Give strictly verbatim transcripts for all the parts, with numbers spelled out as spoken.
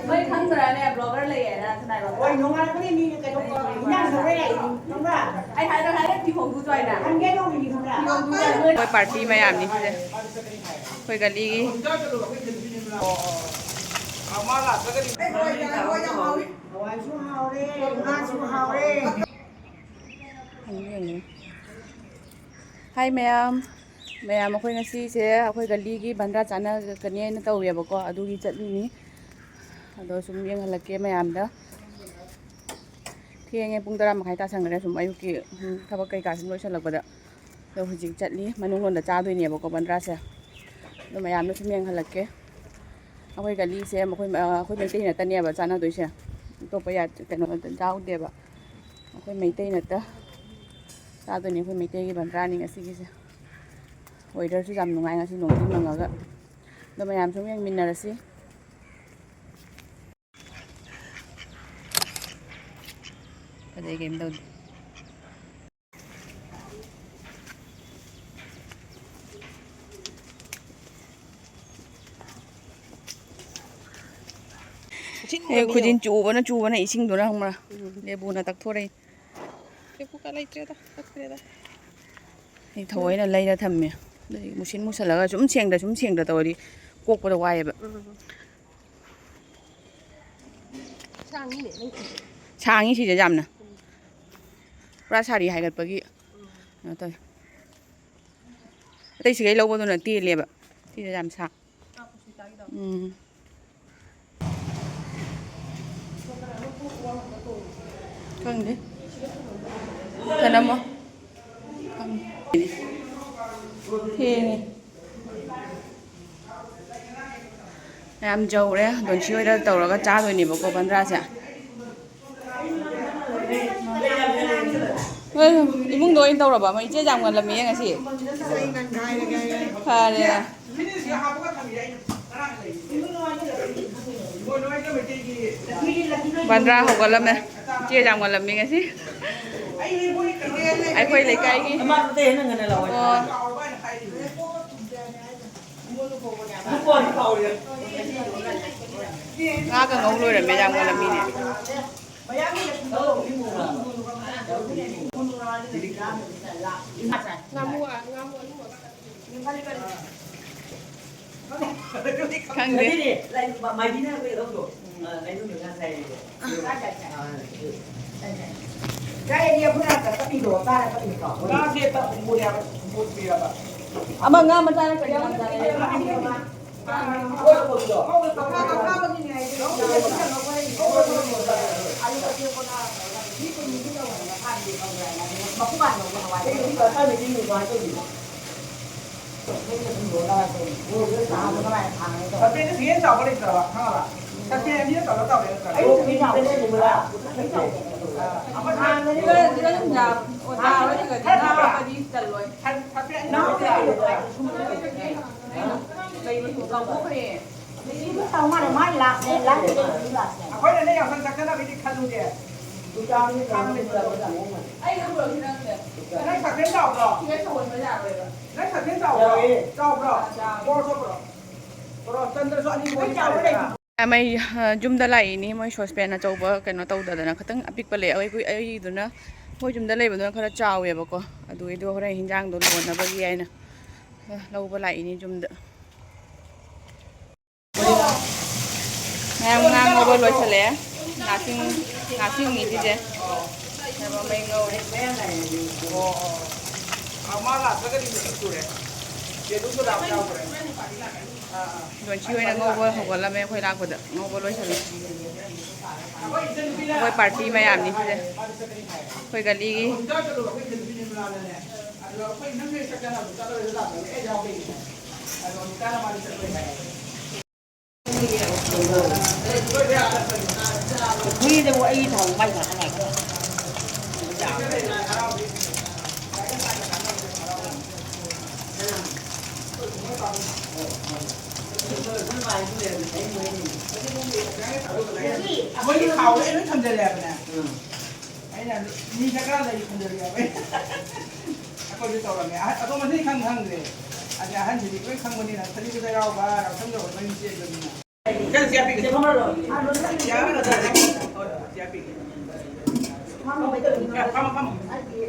ꯅꯣꯏ ꯈꯪꯗ꯭ꯔꯅꯦ, ꯕ꯭ꯂꯣꯒꯔ ꯂꯩꯌꯦꯅ ꯁꯉꯥꯏꯔꯣꯝꯗ? ꯍꯣꯏ, ꯅꯣꯡꯉꯥꯜꯂꯛꯄꯗꯩ ꯃꯤꯅ ꯀꯩꯅꯣ, ꯏꯟꯖꯥꯡ ꯁꯧꯔꯦ ꯂꯥꯛꯏꯅꯤ, ꯈꯪꯕ꯭ꯔꯥ? ꯑꯩ ꯍꯥꯏꯔꯣ, ꯍꯥꯏꯔꯣ, ꯐꯤ ꯍꯣꯡꯗꯣꯛꯇꯣ ꯍꯥꯏꯅ꯫ ꯍꯟꯒꯦ ꯇꯧꯕꯅꯤ, ꯈꯪꯕ꯭ꯔꯥ? ꯐꯤ ꯍꯣꯡꯗꯣꯛꯇꯣ ꯍꯥꯏꯅ꯫ ꯑꯩꯈꯣꯏ ꯄꯥꯔꯇꯤ ꯃꯌꯥꯝꯅꯤ ꯁꯤꯁꯦ, ꯑꯩꯈꯣꯏ ꯒꯂꯤꯒꯤ꯫ ꯍꯋꯥꯏꯁꯨ ꯍꯥꯎꯔꯦ, ꯉꯥꯁꯨ ꯍꯥꯎꯔꯦ꯫ ꯍꯥꯏ ꯃꯌꯥꯝ, ꯃꯌꯥꯝ, ꯑꯩꯈꯣꯏ ꯉꯁꯤꯁꯦ ꯑꯩꯈꯣꯏ ꯒꯂꯤꯒꯤ ꯕꯟꯗ꯭ꯔꯥ ꯆꯥꯅꯒꯅꯤ ꯍꯥꯏꯅ ꯇꯧꯋꯦꯕꯀꯣ, ꯑꯗꯨꯒꯤ ꯆꯠꯂꯤꯅꯤ꯫ ꯑꯗꯣ ꯁꯨꯝ ꯌꯦꯡꯍꯜꯂꯛꯀꯦ ꯃꯌꯥꯝꯗ꯫ ꯊꯦꯡꯉꯦ, ꯄꯨꯡ ꯇꯔꯥ ꯃꯈꯥꯏ ꯇꯥꯁꯟꯈ꯭ꯔꯦ꯫ ꯁꯨꯝ ꯑꯌꯨꯛꯀꯤ, ꯎꯝ, ꯊꯕꯛ ꯀꯩꯀꯥ ꯁꯨꯝ ꯂꯣꯏꯁꯤꯜꯂꯛꯄꯗ꯫ ꯑꯗꯣ ꯍꯧꯖꯤꯛ ꯆꯠꯂꯤ, ꯃꯅꯨꯡꯂꯣꯝꯗ ꯆꯥꯗꯣꯏꯅꯦꯕꯀꯣ ꯕꯟꯗ꯭ꯔꯥꯁꯦ꯫ ꯑꯗꯣ ꯃꯌꯥꯝꯗ ꯁꯨꯝ ꯌꯦꯡꯍꯜꯂꯛꯀꯦ꯫ ꯑꯩꯈꯣꯏ ꯒꯂꯤꯁꯦ ꯃꯈꯣꯏ, ꯑ, ꯑꯩꯈꯣꯏ ꯃꯩꯇꯩ ꯉꯥꯛꯇꯅꯦꯕ ꯆꯥꯅꯗꯣꯏꯁꯦ, ꯑꯇꯣꯞꯄ ꯌꯥ-, ꯀꯩꯅꯣ ꯌꯥꯎꯗꯦꯕ꯫ ꯑꯩꯈꯣꯏ ꯃꯩꯇꯩ ꯉꯥꯛꯇ ꯆꯥꯗꯣꯏꯅꯦ, ꯑꯩꯈꯣꯏ ꯃꯩꯇꯩꯒꯤ ꯕꯟꯗ꯭ꯔꯥꯅꯤ ꯉꯁꯤꯒꯤꯁꯦ꯫ ꯋꯦꯗꯔꯁꯨ ꯌꯥꯝ ꯅꯨꯡꯉꯥꯏ ꯉꯁꯤ, ꯅꯣꯡꯁꯨ ꯃꯪꯉꯒ꯫ ꯑꯗꯣ ꯃꯌꯥꯝ ꯁꯨꯝ ꯌꯦꯡꯃꯤꯟꯅꯔꯁꯤ꯫ ꯐꯖꯩ, ꯀꯩꯝ ꯇꯧꯗꯦ꯫ ꯑꯦ, ꯈꯨꯖꯤꯟ ꯆꯨꯕꯅ ꯆꯨꯕꯅ ꯏꯁꯤꯡꯗꯨꯅ ꯈꯪꯕ꯭ꯔꯥ? ꯎꯝ꯫ ꯂꯦꯕꯨꯅ ꯇꯛꯊꯣꯔꯛꯏ꯫ ꯂꯦꯕꯨꯒ ꯂꯩꯇ꯭ꯔꯦꯗ, ꯀꯛꯇ꯭ꯔꯦꯗ꯫ ꯑꯩ ꯊꯑꯣꯏꯅ ꯂꯩꯔ ꯊꯝꯃꯦ꯫ ꯑꯗꯨꯗꯤ ꯃꯨꯁꯤꯟ ꯃꯨꯁꯜꯂꯒ ꯁꯨꯝ ꯁꯦꯡꯗ, ꯁꯨꯝ ꯁꯦꯡꯗ ꯇꯧꯔꯗꯤ ꯀꯣꯛꯄꯗ ꯋꯥꯏꯌꯦꯕ꯫ ꯎꯝ꯫ ꯁꯥꯡꯉꯤꯅꯦ ꯅꯪ ꯐꯤꯁꯦ꯫ ꯁꯥꯡꯉꯤ ꯁꯤꯁꯦ ꯌꯥꯝꯅ꯫ ꯎꯝ꯫ ꯄꯨꯔꯥ ꯁꯥꯔꯤ ꯍꯥꯏꯒꯠꯄꯒꯤ ꯎꯝ꯫ ꯀꯩꯅꯣ ꯇꯧꯋꯦ꯫ ꯑꯇꯩ ꯁꯤꯈꯩ ꯂꯧꯕꯗꯨꯅ ꯇꯦꯜꯂꯦꯕ꯫ ꯁꯤꯁꯦ ꯌꯥꯝ ꯁꯥꯡ-, ꯎꯝ꯫ ꯈꯪꯗꯦ꯫ ꯊꯅꯝꯃꯣ꯫ ꯈꯪꯗꯦ꯫ ꯊꯦꯡꯉꯦ꯫ ꯌꯥꯝ ꯌꯧꯔꯦ꯫ ꯗꯣꯟꯁꯤ ꯍꯣꯏꯗ ꯇꯧꯔꯒ ꯆꯥꯗꯣꯏꯅꯦꯕꯀꯣ ꯕꯟꯗ꯭ꯔꯥꯁꯦ꯫ ꯍꯣꯏ, ꯏꯃꯨꯡꯗ ꯑꯣꯏꯅ ꯇꯧꯔꯕ ꯑꯃ, ꯏꯆꯦ ꯌꯥꯝ ꯉꯜꯂꯝꯃꯤꯌꯦ ꯉꯁꯤ꯫ ꯐꯔꯦ꯫ ꯕꯟꯗ꯭ꯔꯥ ꯍꯧꯒꯠꯂꯝꯃꯦ꯫ ꯏꯆꯦ ꯌꯥꯝ ꯉꯜꯂꯝꯃꯤ ꯉꯁꯤ꯫ ꯑꯩꯈꯣꯏ ꯂꯩꯀꯥꯏꯒꯤ꯫ ꯑꯃꯗꯨꯗꯩ ꯍꯦꯟꯅ ꯉꯟꯅ ꯂꯥꯛꯑꯣ꯫ ꯑꯣ꯫ ꯅꯨꯄꯥꯗꯤ ꯀꯥꯎꯔꯦ꯫ ꯉꯥꯒ ꯉꯧ ꯂꯣꯏꯔꯝꯃꯦ, ꯌꯥꯝ ꯉꯜꯂꯝꯃꯤꯅꯦ꯫ ꯉꯥꯃꯨ, ꯉꯥꯃꯨ ꯑꯅꯧꯕ꯫ ꯈꯪꯗꯦ꯫ ꯑꯗꯨꯗꯤ ꯂꯩ-, ꯃꯥꯏꯕꯤꯅ ꯑꯩꯈꯣꯏ ꯂꯧꯗꯣ, ꯑ, ꯂꯩꯅꯨꯡꯗ ꯉꯥ ꯁꯥꯏꯌꯦꯕ꯫ ꯀꯥꯏꯗꯒꯤ ꯑꯩꯈꯣꯏꯅ ꯀꯞꯄꯤꯗꯣ, ꯆꯥꯔ ꯀꯞꯄꯤꯗꯣ꯫ ꯉꯥꯁꯦ ꯇ-, ꯃꯨꯠꯂꯦ ꯍꯥꯏꯕ, ꯃꯨꯠꯇ꯭ꯔꯤ ꯍꯥꯏꯕ꯫ ꯑꯃ ꯉꯥ ꯃꯆꯥ ꯅꯠꯇ꯭ꯔꯗꯤ ꯉꯥ ꯃꯆꯥ ꯅꯠꯇ꯭ꯔꯗꯤ꯫ ꯁꯁꯄꯦꯟꯁ ꯍꯦꯟꯅ ꯆꯥꯎꯕ ꯂꯩꯇ꯭ꯔꯕ, ꯈꯪꯉꯕ? ꯁꯁꯄꯦꯟꯁ ꯑꯅꯤꯅ ꯇꯧꯔ ꯇꯧꯔꯦ ꯅꯠꯇ꯭ꯔꯥ? ꯑꯩ ꯃꯤ ꯆꯥꯎꯕ ꯂꯩꯇ꯭ꯔꯕ? ꯑꯩ ꯆꯥꯎꯕ ꯂꯩꯇ꯭ꯔꯕ? ꯑꯥ, ꯑꯃ ꯍꯥꯟꯅꯗꯤ ꯈꯔ, ꯈꯔ ꯌꯥꯝ ꯑꯣꯖꯥ ꯍꯣꯏꯅꯒꯗꯤ ꯉꯥꯎꯔꯒꯗꯤ ꯆꯜꯂꯣꯏ꯫ ꯁꯁꯄꯦꯟꯁ ꯑꯅꯤ ꯇꯧꯔ ꯇꯧꯔꯦ ꯅꯠꯇ꯭ꯔꯥ? ꯂꯩꯕꯁꯨ ꯀꯥꯎꯊꯣꯛꯈ꯭ꯔꯦ꯫ ꯑꯩꯈꯣꯏꯅꯅꯦ ꯌꯥꯝ ꯀꯟꯅ ꯆꯠꯀꯗꯕꯒꯤꯗꯤ ꯈꯜꯂꯨꯗꯦ꯫ ꯅꯪ ꯁꯁꯄꯦꯟꯁ ꯆꯥꯎꯕ꯭ꯔꯣ? ꯅꯪ ꯁꯁꯄꯦꯟꯁ ꯆꯥꯎꯕ꯭ꯔꯣ? ꯆꯥꯎꯕ꯭ꯔꯣ? ꯕꯣꯔ ꯊꯣꯛꯄ꯭ꯔꯣ? ꯕꯣꯔ ꯆꯟꯗ꯭ꯔꯁꯨ ꯑꯅꯤ ꯕꯣꯔ ꯆꯥꯎꯕ ꯂꯩ꯫ ꯃꯩ, ꯑ, ꯌꯨꯝꯗ ꯂꯥꯛꯏꯅꯤ꯫ ꯃꯣꯏ ꯁꯣꯁꯄꯦꯟ ꯑꯆꯧꯕ ꯀꯩꯅꯣ ꯇꯧꯗꯗꯅ ꯈꯤꯇꯪ ꯑꯄꯤꯛꯄ ꯂꯩ꯫ ꯑꯩꯈꯣꯏ, ꯑꯩꯗꯨꯅ, ꯃꯣꯏ ꯌꯨꯝꯗ ꯂꯩꯕꯗꯨꯅ ꯈꯔ ꯆꯥꯎꯋꯦꯕꯀꯣ꯫ ꯑꯗꯨꯒꯤꯗꯣ ꯍꯣꯔꯦꯟ ꯍꯤꯟꯖꯥꯡꯗꯣ ꯂꯣꯟꯅꯕꯒꯤ ꯍꯥꯏꯅ, ꯑ, ꯂꯧꯕ ꯂꯥꯛꯏꯅꯤ ꯌꯨꯝꯗ꯫ ꯃꯌꯥꯝ ꯉꯥ ꯉꯧꯕ ꯂꯣꯏꯁꯤꯜꯂꯛꯑꯦ꯫ ꯉꯥꯁꯤꯡ, ꯉꯥꯁꯤꯡꯅꯤ ꯁꯤꯁꯦ꯫ ꯃꯌꯥꯝ ꯑꯃ ꯉꯧꯔꯦ꯫ ꯑꯣ, ꯑꯣ꯫ ꯑ, ꯃꯥ ꯂꯥꯛꯇ꯭ꯔꯒꯗꯤ ꯅꯨꯃꯤꯠ ꯁꯨꯔꯦ꯫ ꯌꯦꯔꯨꯝꯁꯨ ꯂꯥꯛꯄ ꯌꯥꯎꯈ꯭ꯔꯦ꯫ ꯑꯥ, ꯑꯥ꯫ ꯌꯣꯟꯁꯤ ꯍꯣꯏꯅ ꯉꯧꯕ ꯍꯧꯒꯠꯂꯝꯃꯦ ꯑꯩꯈꯣꯏ ꯂꯥꯛꯄꯗ꯫ ꯉꯧꯕ ꯂꯣꯏꯁꯤꯜꯂꯦ꯫ ꯑꯩꯈꯣꯏ ꯏꯆꯟꯅꯨꯄꯤꯅ ꯑꯩꯈꯣꯏ ꯄꯥꯔꯇꯤ ꯃꯌꯥꯝꯅꯤ ꯁꯤꯁꯦ꯫ ꯃꯥꯗꯤ ꯆꯠꯀꯅꯤ ꯍꯥꯏ꯫ ꯑꯩꯈꯣꯏ ꯒꯜꯂꯤꯒꯤ꯫ ꯑꯗꯣ ꯍꯧꯖꯤꯛꯀꯥꯟ ꯆꯠꯂꯨꯕ ꯑꯩꯈꯣꯏ ꯏꯆꯟꯅꯨꯄꯤꯅꯦ ꯃꯅꯥꯗꯅꯦ꯫ ꯑꯗꯣ ꯑꯩꯈꯣꯏ ꯅꯪ ꯅꯣꯏ ꯆꯠꯀꯅꯤ ꯍꯥꯏꯕꯗꯣ ꯆꯠꯂꯔꯣꯏꯗ ꯂꯥꯛꯄꯅꯦ꯫ ꯑꯩ ꯌꯥꯎꯗꯣꯏꯅꯦ꯫ ꯑꯗꯣ ꯍꯧꯖꯤꯛꯀꯥꯟ ꯃꯥꯗꯤ ꯆꯠꯂꯣꯏ ꯍꯥꯏ꯫ ꯍꯨꯏꯗꯕꯨ ꯑꯩ ꯊꯥꯎ ꯃꯥꯏ ꯊꯥꯛꯀꯅꯤ ꯍꯥꯏꯕ꯫ ꯃꯣꯏꯒꯤ ꯊꯥꯎ ꯂꯣꯏ ꯊꯝꯖꯜꯂꯦ ꯍꯥꯏꯕꯅꯦ꯫ ꯑꯩꯅ ꯃꯤ ꯗꯔꯀꯥꯔ ꯂꯩ ꯊꯝꯖꯜꯂꯦ ꯍꯥꯏꯕ꯫ ꯑꯩꯈꯣꯏꯁꯨ ꯇꯧꯔꯝꯃꯦ꯫ ꯑꯍ-, ꯑꯗꯣ ꯃꯁꯤꯗꯤ ꯈꯪ ꯈꯪꯗ꯭ꯔꯦ꯫ ꯑꯗ ꯑꯍꯟꯁꯤꯗꯤ ꯂꯣꯏ ꯈꯪꯕꯅꯤꯅ, ꯁꯖꯤꯕꯨꯗ ꯌꯥꯎꯕ, ꯌꯥꯎꯁꯪ ꯌꯧꯕ ꯃꯌꯨꯝ ꯆꯦꯟꯕꯅꯤꯅ꯫ ꯀꯩꯅꯣ ꯆꯦ ꯄꯤꯒꯦ꯫ ꯆꯦ ꯐꯝꯃꯔꯣꯏ꯫ ꯆꯦ ꯄꯤꯒꯦ꯫ ꯐꯝꯃꯣ, ꯐꯝꯃꯣ꯫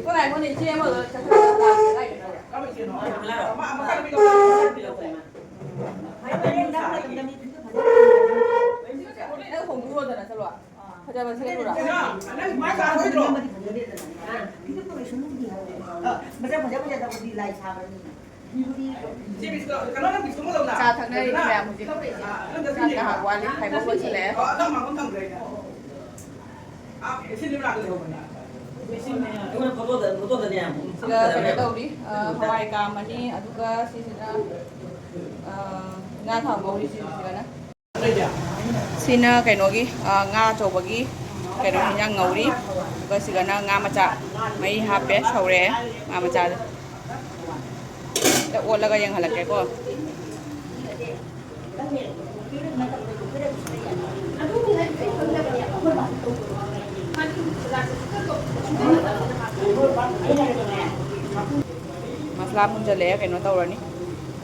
ꯉꯥꯏꯈꯣꯅꯦ, ꯏꯆꯦ ꯑꯃꯗꯣ ꯆꯠꯈ꯭ꯔꯒ ꯂꯥꯛꯀꯦ ꯍꯥꯏꯒꯦ ꯇꯧꯕ꯫ ꯐꯝꯃꯣ, ꯏꯆꯦ, ꯅꯣ꯫ ꯃꯥ ꯑꯃꯨꯛ ꯆꯠꯂꯨ꯫ ꯅꯪ ꯍꯣꯡꯗꯣꯛꯑꯣꯗꯅ ꯆꯠꯂꯣ꯫ ꯐꯖꯕ ꯁꯦꯠꯂꯨꯔꯣ? ꯀꯩꯅꯣ, ꯅꯪ ꯃꯥꯏ ꯀꯥ ꯂꯣꯏꯗ꯭ꯔꯣ? ꯃꯁꯛ ꯐꯖ ꯐꯖꯗꯕꯗꯤ ꯂꯥꯏ ꯁꯥꯕꯅꯤ꯫ ꯆꯥ ꯊꯛꯅꯔꯤ ꯃꯌꯥꯝ ꯍꯧꯖꯤꯛ꯫ ꯆꯥꯛ ꯉꯥꯏꯍꯥꯛ ꯋꯥꯠꯂꯤ, ꯈꯥꯏꯕꯣꯛ ꯂꯣꯏꯁꯤꯜꯂꯛꯑꯦ꯫ ꯁꯤꯒ ꯀꯩꯅꯣ ꯇꯧꯔꯤ, ꯑ, ꯍꯋꯥꯏ ꯀꯥꯝꯃꯅꯤ, ꯑꯗꯨꯒ ꯁꯤꯁꯤꯅ, ꯑ, ꯉꯥ ꯊꯥꯎ ꯉꯧꯔꯤ ꯁꯤꯁꯤꯒꯅ꯫ ꯁꯤꯅ ꯀꯩꯅꯣꯒꯤ, ꯑ, ꯉꯥ ꯑꯆꯧꯕꯒꯤ ꯀꯩꯅꯣ ꯍꯤꯟꯖꯥꯡ ꯉꯧꯔꯤ꯫ ꯑꯗꯨꯒ ꯁꯤꯒꯅ ꯉꯥ ꯃꯆꯥ ꯃꯍꯤ ꯍꯥꯞꯄꯦ, ꯁꯧꯔꯦ ꯉꯥ ꯃꯆꯥꯗꯣ꯫ ꯑꯝꯇ ꯑꯣꯠꯂꯒ ꯌꯦꯡꯍꯜꯂꯛꯀꯦꯀꯣ꯫ ꯃꯁꯂꯥ ꯃꯨꯟꯖꯜꯂꯛꯑꯦ, ꯀꯩꯅꯣ ꯇꯧꯔꯅꯤ꯫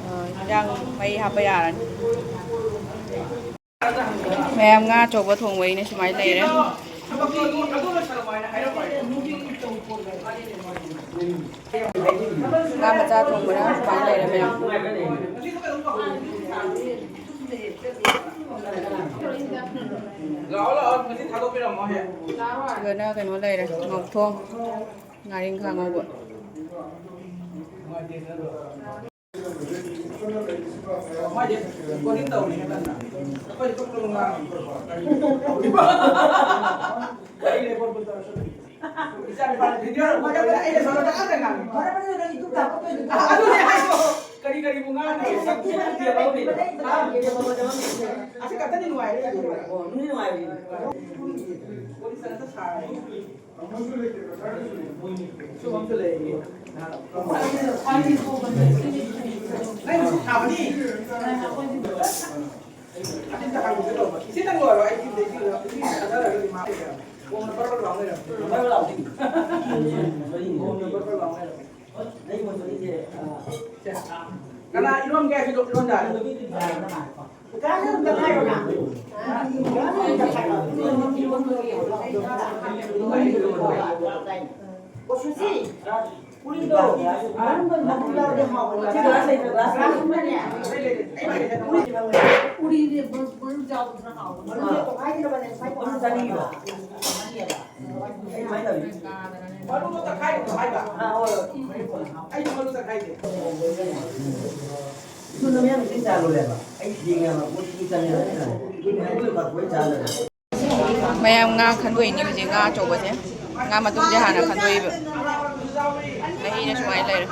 ꯑ, ꯏꯟꯖꯥꯡ ꯃꯍꯤ ꯍꯥꯞꯄ ꯌꯥꯔꯅꯤ꯫ ꯃꯌꯥꯝ ꯉꯥ ꯑꯆꯧꯕ ꯊꯣꯡꯕꯩꯅꯦ ꯁꯨꯃꯥꯏꯅ ꯂꯩꯔꯦ꯫ ꯉꯥ ꯃꯆꯥ ꯊꯣꯡꯕꯅ ꯁꯨꯃꯥꯏꯅ ꯂꯩꯔꯦ ꯃꯌꯥꯝ꯫ ꯂꯥꯛꯑꯣ, ꯂꯥꯛꯑꯣ, ꯉꯁꯤ ꯊꯥꯗꯣꯛꯄꯤꯔꯝꯃꯣ ꯍꯦꯛ꯫ ꯁꯤꯗꯅ ꯀꯩꯅꯣ ꯂꯩꯔꯦ, ꯉꯧꯊꯣꯡ, ꯉꯥꯔꯤꯡꯈꯥ ꯉꯧꯕ꯫ ꯃꯥꯏꯗꯤ recording ꯇꯧꯔꯤꯅꯦ ꯀꯟꯅ꯫ ꯑꯩꯈꯣꯏꯗꯤ ꯇꯨꯝ ꯇꯨꯝ ꯉꯥꯡꯉꯤ꯫ ꯏꯆꯥ ꯅꯨꯄꯥꯅ video record ꯇꯧꯔꯤꯅꯦ, ꯑꯩꯅ ꯁꯣꯝꯗ ꯇꯞꯅ ꯉꯥꯡꯉꯤ꯫ ꯑꯗꯨꯅꯦ ꯍꯥꯏꯗꯣ꯫ ꯀꯔꯤ ꯀꯔꯤꯕꯨ ꯉꯥꯡꯉꯤ? ꯑꯁꯤ ꯈꯛꯇꯅꯤ ꯅꯨꯡꯉꯥꯏꯔꯤꯁꯦ꯫ ꯋꯥꯔꯤ ꯁꯥꯟꯅ ꯁꯥꯔꯦ꯫ ꯅꯪ ꯁꯤ ꯊꯥꯕꯅꯤ꯫ ꯏꯆꯦ, ꯅꯪ ꯂꯣꯏꯔꯣ, ꯑꯩ ꯁꯤꯗꯩ ꯁꯤ ꯊꯥꯖꯔꯒꯗꯤ ꯃꯥ ꯂꯩꯔꯝꯃꯦ꯫ ꯀꯣꯟꯅ ꯕꯔ ꯕꯔ ꯂꯥꯎ ꯂꯩꯔꯝꯃꯦ꯫ ꯀꯣꯟꯅ ꯕꯔ ꯕꯔ ꯂꯥꯎ ꯂꯩꯔꯝꯃꯦ꯫ ꯁꯦ, ꯀꯅꯥ ꯏꯔꯣꯟꯒꯦ ꯍꯥꯏꯁꯤꯗꯣ ꯏꯔꯣꯟ ꯌꯥꯔꯦ꯫ ꯀꯥꯟꯅꯕ ꯑꯝꯇ ꯍꯥꯏꯔꯣꯅ꯫ ꯀꯥꯟꯅꯕ ꯑꯝꯇ ꯍꯥꯏꯔꯣ꯫ ꯀꯣꯁꯨꯁꯤ, ꯎꯔꯤꯗꯣ, ꯃꯔꯨ ꯃꯔꯨ ꯌꯥꯎꯔꯗꯤ ꯍꯥꯎꯕꯅꯦ꯫ ꯒ꯭ꯂꯥꯁ ꯂꯩꯇ꯭ꯔꯣ? ꯒ꯭ꯂꯥꯁ ꯂꯩꯇ꯭ꯔꯣ? ꯎꯔꯤꯅꯦ, ꯃꯔꯨ ꯃꯔꯨ ꯌꯥꯎꯕꯗꯨꯅ ꯍꯥꯎꯕꯅꯦ꯫ ꯃꯔꯨ ꯇꯣꯈꯥꯏꯗꯅꯕꯅꯦ, ꯁ꯭ꯋꯥꯏꯗ ꯃꯔꯨ ꯆꯥꯅꯤꯡꯉꯤꯕ? ꯆꯥꯅꯤꯡꯉꯦꯕ꯫ ꯃꯔꯨꯗꯣ ꯇꯛꯈꯥꯏꯔꯣ ꯍꯥꯏꯕ꯫ ꯑꯥ, ꯍꯣꯏ, ꯍꯣꯏ꯫ ꯑꯩꯁꯨ ꯃꯔꯨ ꯇꯛꯈꯥꯏꯒꯦ꯫ ꯑꯗꯨ ꯅꯃꯌꯥꯝ ꯏꯁꯤꯡ ꯆꯥꯔꯨꯔꯦꯕ꯫ ꯑꯩ ꯌꯦꯡꯉꯦꯕ, ꯃꯣꯏ ꯏꯁꯤꯡ ꯆꯥꯅꯤꯡꯉꯦ ꯍꯥꯏꯅ꯫ ꯏꯁꯤꯡ ꯍꯥꯏꯗꯣꯛꯑꯦꯕ, ꯑꯩꯈꯣꯏ ꯆꯥꯗꯕ꯫ ꯃꯌꯥꯝ ꯉꯥ ꯈꯟꯗꯣꯛꯏꯅꯤ ꯍꯧꯖꯤꯛ, ꯉꯥ ꯑꯆꯧꯕꯁꯦ꯫ ꯉꯥ ꯃꯇꯨꯝꯁꯦ ꯍꯥꯟꯅ ꯈꯟꯗꯣꯛꯏꯕ꯫ ꯃꯍꯤꯅ ꯁꯨꯃꯥꯏꯅ ꯂꯩꯔꯦ꯫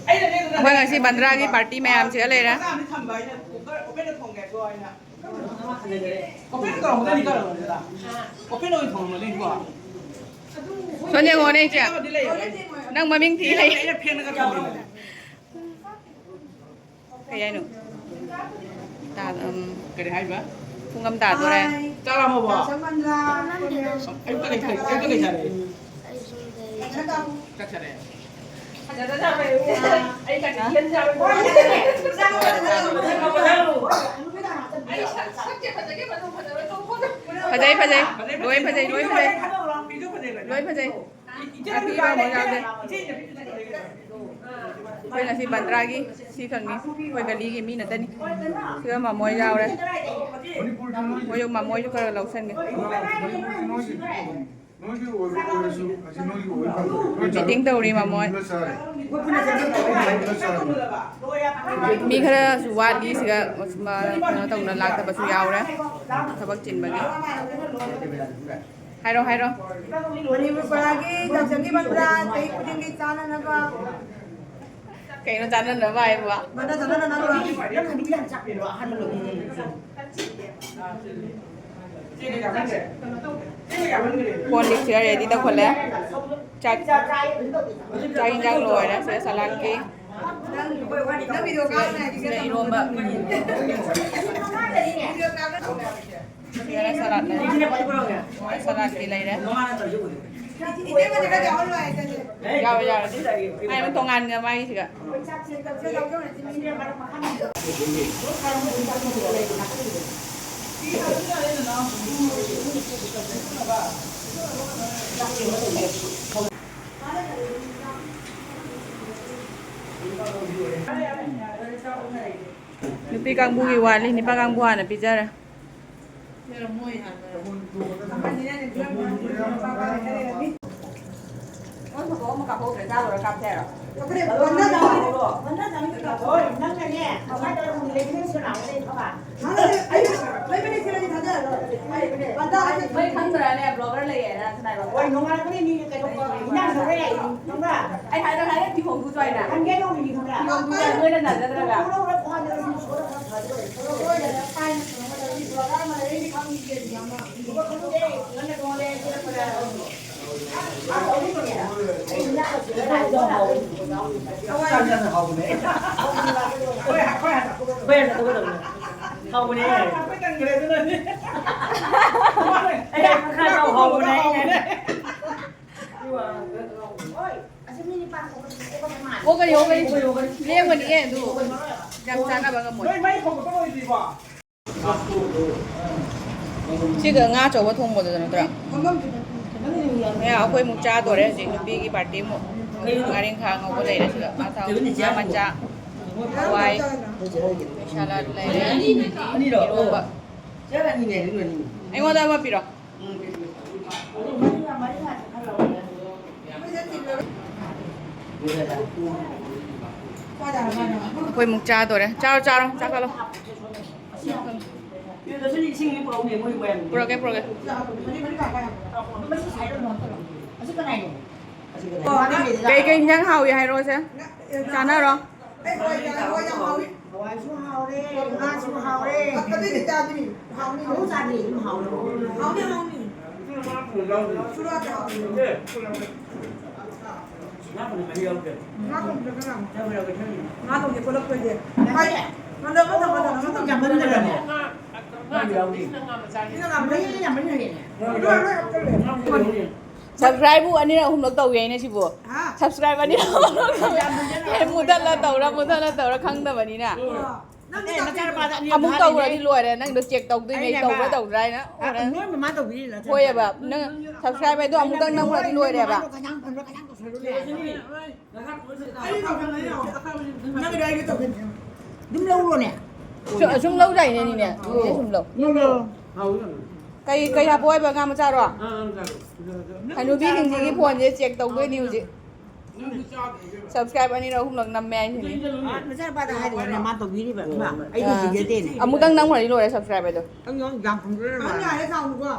ꯑꯩꯈꯣꯏ ꯉꯁꯤ ꯕꯟꯗ꯭ꯔꯥꯒꯤ ꯄꯥꯔꯇꯤ ꯃꯌꯥꯝꯁꯤꯒ ꯂꯩꯔꯦ꯫ ꯁꯣꯟ ꯌꯦꯡꯉꯣꯅꯦ, ꯏꯆꯦ꯫ ꯅꯪ ꯃꯃꯤꯡ ꯊꯤ ꯂꯩ꯫ ꯀꯩ ꯍꯥꯏꯅꯣ? ꯇꯥ-, ꯎꯝ꯫ ꯀꯔꯤ ꯍꯥꯏꯕ? ꯄꯨꯡ ꯑꯃ ꯇꯥꯗꯣꯔꯦ꯫ ꯆꯥꯔꯝꯃꯕꯣ? ꯑꯌꯨꯛꯇ ꯀꯩ, ꯀꯩ, ꯑꯌꯨꯛꯇ ꯀꯩ ꯆꯥꯔꯛꯏ? ꯆꯥꯛ ꯆꯥꯔꯛꯑꯦ꯫ ꯐꯖꯩ, ꯐꯖꯩ꯫ ꯂꯣꯏ ꯐꯖꯩ, ꯂꯣꯏ ꯐꯖꯩ꯫ ꯂꯣꯏ ꯐꯖꯩ꯫ ꯑꯄꯤꯕ ꯑꯃ ꯌꯥꯎꯗꯦ꯫ ꯑꯩꯈꯣꯏ ꯉꯁꯤ ꯕꯟꯗ꯭ꯔꯥꯒꯤ ꯁꯤ ꯈꯛꯅꯤ꯫ ꯑꯩꯈꯣꯏ ꯒꯂꯤꯒꯤ ꯃꯤ ꯅꯠꯇꯅꯤ꯫ ꯁꯤꯒ ꯃꯃꯣꯏ ꯌꯥꯎꯔꯦ꯫ ꯃꯣꯏꯁꯨ, ꯃꯃꯣꯏꯁꯨ ꯈꯔ ꯂꯧꯁꯟꯒꯦ꯫ ꯃꯤꯇꯤꯡ ꯇꯧꯔꯤ ꯃꯃꯣꯏ꯫ ꯃꯤ ꯈꯔꯁꯨ ꯋꯥꯠꯂꯤ ꯁꯤꯗ, ꯀꯩꯅꯣ ꯇꯧꯅ ꯂꯥꯛꯇꯕꯁꯨ ꯌꯥꯎꯔꯦ, ꯊꯕꯛ ꯆꯤꯟꯕꯒꯤ꯫ ꯍꯥꯏꯔꯣ, ꯍꯥꯏꯔꯣ꯫ ꯃꯅꯤꯄꯨꯔ ꯄꯔꯥꯒꯤ ꯌꯥꯎꯁꯪꯒꯤ ꯕꯟꯗ꯭ꯔꯥ ꯆꯍꯤ ꯈꯨꯗꯤꯡꯒꯤ ꯆꯥꯅꯅꯕ꯫ ꯀꯩꯅꯣ ꯆꯥꯅꯅꯕ ꯍꯥꯏꯕꯣ? ꯕꯟꯗ꯭ꯔꯥ ꯆꯥꯅꯅꯕ꯫ ꯀꯣꯜ ꯂꯤꯛꯁꯤꯒ ꯔꯦꯗꯤ ꯇꯧꯈꯠꯂꯦ꯫ ꯆꯥꯛ, ꯆꯥꯛ ꯌꯦꯟꯖꯥꯡ ꯂꯣꯏꯔꯦ꯫ ꯁꯤꯗ ꯁꯂꯥꯠꯀꯤ, ꯅꯪ ꯚꯤꯗꯤꯑꯣ ꯀꯥꯞꯄ ꯉꯥꯏꯔꯤꯁꯦ ꯁꯤꯗ ꯏꯔꯣꯝꯕ꯫ ꯚꯤꯗꯤꯑꯣ ꯀꯥꯞꯄ ꯁꯤꯗꯅ ꯁꯂꯥꯠ ꯂꯩꯔꯦ꯫ ꯁꯂꯥꯠꯇꯤ ꯂꯩꯔꯦ꯫ ꯏꯆꯦ, ꯃꯁꯤ ꯈꯔ ꯌꯥꯎꯍꯜꯂꯣ ꯍꯥꯏ ꯆꯠꯁꯦ꯫ ꯌꯥꯎꯔꯦ, ꯌꯥꯎꯔꯦ꯫ ꯃꯥꯏ ꯑꯃ ꯇꯣꯉꯥꯟꯅ ꯃꯥꯒꯤꯁꯤꯒ꯫ ꯅꯨꯄꯤ ꯀꯥꯡꯕꯨꯒꯤ ꯋꯥꯠꯂꯤ, ꯅꯨꯄꯥ ꯀꯥꯡꯕꯨ ꯍꯥꯟꯅ ꯄꯤꯖꯔꯦ꯫ ꯅꯪꯅꯅꯦ, ꯃꯈꯥꯗ ꯂꯩꯕꯅꯦ ꯁꯤꯔꯥ ꯂꯩ ꯐꯕ꯫ ꯃꯣꯏ ꯈꯪꯗ꯭ꯔꯥꯅꯦ, blogger ꯂꯩꯌꯦꯅ ꯁꯅꯥꯏꯕ꯫ ꯍꯣꯏ, ꯅꯣꯡꯉꯥꯜꯂꯛꯄꯗꯩ ꯃꯤ ꯀꯩꯅꯣ ꯀꯧꯔꯦ, ꯏꯟꯖꯥꯡ ꯁꯧꯔꯦ ꯍꯥꯏꯌꯦ, ꯈꯪꯕ꯭ꯔꯥ? ꯑꯩ ꯍꯥꯏꯔꯣ, ꯍꯥꯏꯔꯣ, ꯊꯤꯍꯧꯗꯨꯁꯨ ꯍꯥꯏꯅ꯫ ꯍꯪꯒꯦ ꯇꯧꯔꯤꯅꯤ, ꯈꯪꯕ꯭ꯔꯥ? ꯊꯤꯍꯧꯗꯨꯁꯨ ꯍꯥꯏꯅ, ꯅꯣꯏꯅ ꯅꯥꯖꯗ꯭ꯔꯒ꯫ ꯊꯣꯛꯂꯛꯑꯣ, ꯊꯣꯛꯂꯛꯑꯣ, ꯊꯣꯛꯂꯛꯑꯣ, ꯊꯣꯛꯂꯛꯑꯣ꯫ ꯍꯣꯏ, ꯍꯣꯏ, ꯍꯣꯏ, ꯍꯣꯏ, ꯍꯣꯏ, ꯍꯣꯏ꯫ ꯍꯥꯎꯕꯅꯦ꯫ ꯑꯣꯛꯀꯅꯤ, ꯑꯣꯛꯀꯅꯤ꯫ ꯂꯦꯡꯒꯅꯤꯌꯦ ꯑꯗꯨ꯫ ꯌꯥꯝ ꯆꯥꯟꯅꯕ ꯉꯝꯃꯣꯏ꯫ ꯁꯤꯒ ꯉꯥ ꯑꯆꯧꯕ ꯊꯣꯡꯕꯗꯨꯗ ꯅꯠꯇ꯭ꯔꯣ? ꯃꯌꯥꯝ ꯑꯩꯈꯣꯏ ꯑꯃꯨꯛ ꯆꯥꯗꯣꯔꯦ ꯍꯧꯖꯤꯛ, ꯅꯨꯄꯤꯒꯤ party ꯑꯃꯨꯛ꯫ ꯉꯥꯔꯤꯡꯈꯥ ꯉꯧꯕ ꯂꯩꯔꯦ ꯁꯤꯗ꯫ ꯉꯥ ꯊꯥꯎ, ꯉꯥ ꯃꯆꯥ, ꯍꯋꯥꯏ, salad ꯂꯩꯔꯦ, ꯏꯔꯣꯝꯕ꯫ ꯑꯩꯉꯣꯟꯗ ꯑꯃ ꯄꯤꯔꯣ꯫ ꯑꯩꯈꯣꯏ ꯑꯃꯨꯛ ꯆꯥꯗꯣꯔꯦ꯫ ꯆꯥꯔꯣ, ꯆꯥꯔꯣ, ꯆꯥꯈꯠꯂꯣ꯫ ꯄꯨꯔꯛꯀꯦ, ꯄꯨꯔꯛꯀꯦ꯫ ꯀꯩꯀꯩ ꯏꯟꯖꯥꯡ ꯍꯥꯎꯏ ꯍꯥꯏꯔꯣꯁꯦ, ꯆꯥꯅꯔꯣ꯫ ꯍꯋꯥꯏꯁꯨ ꯍꯥꯎꯔꯦ, ꯉꯥꯁꯨ ꯍꯥꯎꯔꯦ꯫ ꯑꯗꯨꯗꯤ ꯆꯥꯗ꯭ꯔꯤ, ꯍꯥꯎꯅꯤ꯫ ꯑꯃꯨꯛ ꯆꯥꯗ꯭ꯔꯤ, ꯑꯗꯨꯝ ꯍꯥꯎꯅꯤ꯫ ꯍꯥꯎꯅꯤ, ꯍꯥꯎꯅꯤ꯫ ꯁꯨꯔꯥꯗ ꯍꯥꯎꯅꯤ꯫ ꯉꯥ ꯊꯣꯡꯕꯗ ꯀꯅꯥꯅꯣ? ꯉꯥ ꯊꯣꯡꯕꯗ ꯀꯅꯥꯅꯣ? ꯉꯥ ꯊꯣꯡꯕꯗ ꯄꯨꯂꯞ ꯊꯣꯏꯗꯦ꯫ ꯍꯣꯏ꯫ ꯃꯟꯗꯕ ꯊꯝꯕ ꯊꯝꯕ ꯊꯝꯕ꯫ ꯌꯥꯝꯃꯟꯗ꯭ꯔꯅꯦ? ꯉꯥ ꯌꯥꯎꯗꯦ꯫ ꯁꯤꯅ ꯉꯥ ꯃꯆꯥꯅꯤ꯫ ꯃꯍꯤ ꯌꯥꯝꯃꯟꯈ꯭ꯔꯦꯅꯦ꯫ ꯂꯣꯏ ꯂꯣꯏ ꯍꯥꯞꯆꯜꯂꯦ꯫ Subscribe ꯕꯨ ꯑꯅꯤꯔꯛ ꯑꯍꯨꯝꯂꯛ ꯇꯧꯋꯦ ꯍꯥꯏꯅꯦ ꯁꯤꯕꯨ꯫ ꯍꯥ? Subscribe ꯑꯅꯤꯔꯛ ꯑꯍꯨꯝꯂꯛ ꯇꯧꯋꯦ꯫ ꯃꯨꯊꯠꯂ ꯇꯧꯔ, ꯃꯨꯊꯠꯂ ꯇꯧꯔ ꯈꯪꯗꯕꯅꯤꯅ꯫ ꯅꯪ ꯅꯆꯥꯅꯨꯄꯥꯗ ꯑꯅꯤ ꯑꯃꯨꯛ ꯍꯥꯜꯂꯤꯅꯦ꯫ ꯇꯧꯔꯗꯤ ꯂꯣꯏꯔꯦ꯫ ꯅꯪꯗꯣ check ꯇꯧꯗꯣꯏꯅꯦ, ꯑꯩꯅꯦꯕ꯫ ꯇꯧꯕ꯭ꯔꯥ ꯇꯧꯗ꯭ꯔꯥ ꯍꯥꯏꯅ꯫ ꯑ, ꯅꯣꯏ ꯃꯃꯥ ꯇꯧꯕꯤꯔꯤꯔꯣ? ꯍꯣꯏꯑꯕ꯫ ꯅꯪ subscribe ꯍꯥꯏꯗꯣ ꯑꯃꯨꯛꯇꯪ ꯅꯝꯈ꯭ꯔꯗꯤ ꯂꯣꯏꯔꯦꯕ꯫ ꯀꯩꯁꯥꯝ ꯊꯣꯡꯗꯣ ꯀꯩꯁꯥꯝ ꯇꯧꯁꯜꯂꯨꯅꯦ꯫ ꯅꯪꯒꯤꯗꯣ ꯑꯩꯒ ꯇꯧꯁꯟꯁꯦ꯫ ꯑꯗꯨꯝ ꯂꯧꯔꯣꯅꯦ꯫ ꯁꯨ-, ꯁꯨꯝ ꯂꯧꯗꯥꯏꯅꯦ ꯅꯤꯅꯦ? ꯅꯤꯅꯦ ꯁꯨꯝ ꯂꯧ꯫ ꯂꯧꯔꯣ꯫ ꯀꯩ, ꯀꯩ ꯍꯥꯞꯄꯣ ꯍꯥꯏꯕ, ꯉꯥ ꯃꯆꯥꯔꯣ? ꯍꯅꯨꯕꯤꯁꯤꯡꯁꯤꯒꯤ phoneꯁꯦ check ꯇꯧꯗꯣꯏꯅꯤ ꯍꯧꯖꯤꯛ꯫ Subscribe ꯑꯅꯤꯔꯛ ꯑꯍꯨꯝꯂꯛ ꯅꯝꯃꯦ ꯍꯥꯏꯁꯤꯅꯤ꯫ ꯑ, ꯅꯆꯥꯅꯨꯄꯥꯗ ꯍꯥꯏꯔꯤꯕꯅꯦ, ꯃꯥ ꯇꯧꯕꯤꯔꯤꯕ꯫ ꯏꯃꯥ, ꯑꯩꯗꯤ ꯑꯥ꯫ ꯍꯩꯖꯗꯦꯅꯦ꯫ ꯑꯃꯨꯛꯇꯪ ꯅꯝꯈ꯭ꯔꯗꯤ ꯂꯣꯏꯔꯦ subscribe ꯍꯥꯏꯗꯣ꯫ ꯅꯪ ꯌꯥꯝ ꯈꯪꯖꯔꯦ꯫ ꯅꯪ ꯌꯥꯔꯦ, ꯁꯥꯎꯅꯨꯀꯣ꯫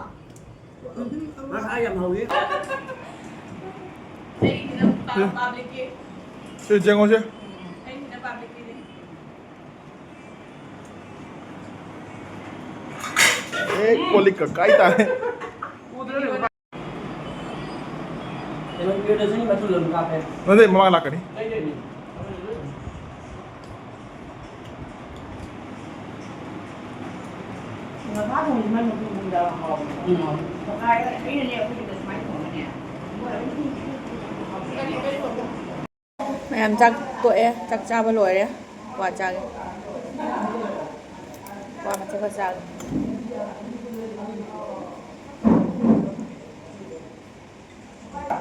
ꯃꯁꯥ ꯌꯥꯝ ꯍꯧꯋꯤ꯫ ꯑꯩꯒꯤꯗꯤ ꯅꯪ ꯄꯥ-, publicꯀꯤ꯫ ꯁꯤ ꯌꯦꯡꯉꯣꯁꯦ꯫ ꯑꯩꯒꯤꯗꯤ publicꯀꯤꯅꯤ꯫ ꯑꯦ, ꯀꯣꯜ ꯂꯤꯛꯀ ꯀꯥꯏ ꯇꯥꯔꯦ꯫ ꯀꯩꯅꯣ, ꯄꯤꯔꯗꯁꯨ ꯃꯆꯨ ꯑꯗꯨꯝ ꯀꯥꯞꯄꯦ꯫ ꯅꯠꯇꯦ, ꯃꯃꯥꯡ ꯂꯥꯛꯀꯅꯤ꯫ ꯂꯩꯗꯣꯏꯅꯤ꯫ ꯉꯁꯥ ꯊꯣꯡꯕꯁꯤ ꯃꯥꯏ ꯃꯀꯨ ꯄꯨꯝꯗꯕ ꯍꯥꯎꯕꯅꯦ꯫ ꯎꯝ꯫ ꯇꯣꯈꯥꯏꯔꯒ ꯑꯩꯅꯅꯦ ꯑꯩꯈꯣꯏꯒꯤꯗ ꯁꯨꯃꯥꯏꯅ ꯊꯣꯡꯉꯅꯦ꯫ ꯃꯌꯥꯝ ꯆꯥꯛ ꯇꯣꯛꯑꯦ, ꯆꯥꯛ ꯆꯥꯕ ꯂꯣꯏꯔꯦ꯫ ꯀ꯭ꯋꯥ ꯆꯥꯒꯦ꯫ ꯀ꯭ꯋꯥ ꯃꯆꯦꯠ ꯈꯔ ꯆꯥꯒꯦ꯫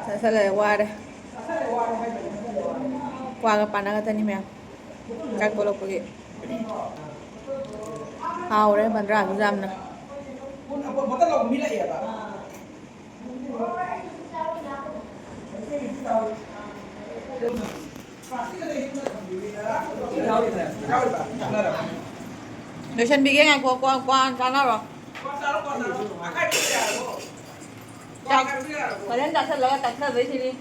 ꯆꯥꯁꯜꯂꯦ, ꯋꯥꯔꯦ꯫ ꯀ꯭ꯋꯥꯒ ꯄꯥꯅ ꯉꯥꯛꯇꯅꯤ ꯃꯌꯥꯝ꯫ ꯆꯥꯛ ꯇꯣꯛꯂꯛꯄꯒꯤ꯫ ꯍꯥꯎꯔꯦ ꯕꯟꯗ꯭ꯔꯥꯗꯨꯁꯨ ꯌꯥꯝꯅ꯫ ꯂꯣꯏꯁꯟꯕꯤꯒꯦ, ꯉꯥꯏꯈꯣ, ꯀ꯭ꯋꯥ, ꯀ꯭ꯋꯥ ꯍꯥꯟꯅ ꯆꯥꯟꯅꯔꯣ꯫ ꯆꯥꯛ ꯐꯖꯅ ꯆꯥꯁꯜꯂꯒ ꯇꯛꯊꯗꯣꯏꯁꯤꯅꯤ꯫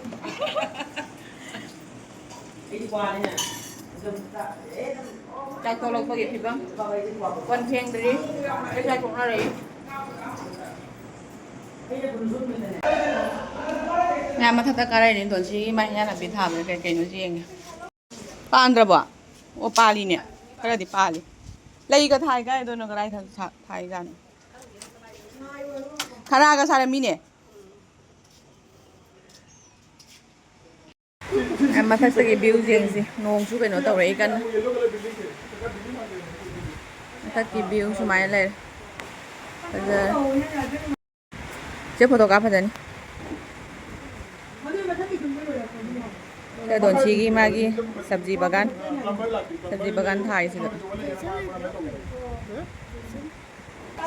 ꯆꯥꯛ ꯇꯣꯛꯂꯛꯄꯒꯤ ꯐꯤꯕꯝ꯫ ꯀꯣꯟ ꯐꯦꯡꯗ꯭ꯔꯤ, ꯏꯁꯥ ꯊꯣꯛꯅꯔꯛꯏ꯫ ꯃꯌꯥꯝ ꯃꯊꯛꯇ ꯀꯥꯔꯛꯏꯅꯦ, ꯗꯣꯟꯁꯤꯒꯤ ꯃꯥ ꯏꯟꯖꯥꯡ ꯅꯥꯄꯤ ꯊꯥꯕꯗ ꯀꯩ ꯀꯩꯅꯣ ꯌꯦꯡꯉꯦ꯫ ꯄꯥꯟꯗ꯭ꯔꯕꯣ? ꯑꯣ, ꯄꯥꯜꯂꯤꯅꯦ꯫ ꯈꯔꯗꯤ ꯄꯥꯜꯂꯤ꯫ ꯂꯩꯒ ꯊꯥꯏ ꯀꯥꯏꯗꯅꯣ, ꯀꯗꯥꯏ ꯊꯥ-, ꯊꯥ-, ꯊꯥꯏꯖꯥꯠꯅꯣ? ꯈꯔꯒ ꯁꯥꯔꯝꯃꯤꯅꯦ꯫ ꯑ, ꯃꯊꯛꯇꯒꯤ view ꯌꯦꯡꯁꯤ꯫ ꯅꯣꯡꯁꯨ ꯀꯩꯅꯣ ꯇꯧꯔꯛꯏ ꯀꯟꯅ꯫ ꯃꯊꯛꯀꯤ view ꯁꯨꯃꯥꯏꯅ ꯂꯩꯔꯦ꯫ ꯐꯖꯔꯦ꯫ ꯆꯦ, photo ꯀꯥꯞ ꯐꯖꯅꯤ꯫ ꯁꯦ, ꯗꯣꯟꯁꯤꯒꯤ ꯃꯥꯒꯤ ꯁꯕꯖꯤ ꯕꯒꯥꯟ, ꯁꯕꯖꯤ ꯕꯒꯥꯟ ꯊꯥꯔꯤꯁꯤꯗ꯫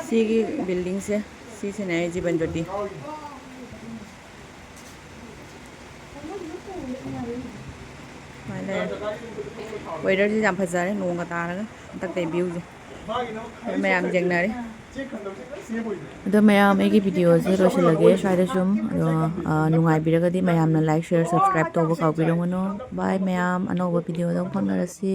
ꯁꯤꯒꯤ buildingꯁꯦ, ꯁꯤꯁꯤꯅꯦ ꯖꯤꯕꯟ ꯖꯣꯇꯤ꯫ ꯁꯨꯃꯥꯏꯅ ꯂꯩꯔꯦ꯫ Weatherꯁꯤ ꯌꯥꯝ ꯐꯖꯔꯦ, ꯅꯣꯡꯒ ꯇꯥꯔꯒ ꯍꯟꯗꯛꯇꯩ viewꯁꯦ꯫ ꯃꯌꯥꯝ ꯌꯦꯡꯅꯔꯤ꯫ ꯑꯗꯣ ꯃꯌꯥꯝ, ꯑꯩꯒꯤ videoꯁꯦ ꯂꯣꯏꯁꯤꯜꯂꯒꯦ ꯁ꯭ꯋꯥꯏꯗ ꯁꯨꯝ꯫ ꯑꯗꯣ, ꯑ, ꯅꯨꯡꯉꯥꯏꯕꯤꯔꯒꯗꯤ ꯃꯌꯥꯝꯅ like, share, subscribe ꯇꯧꯕ ꯀꯥꯎꯕꯤꯔꯝꯒꯅꯨ꯫ Bye ꯃꯌꯥꯝ, ꯑꯅꯧꯕ videoꯗ ꯑꯃꯨꯛ ꯐꯪꯅꯔꯁꯤ꯫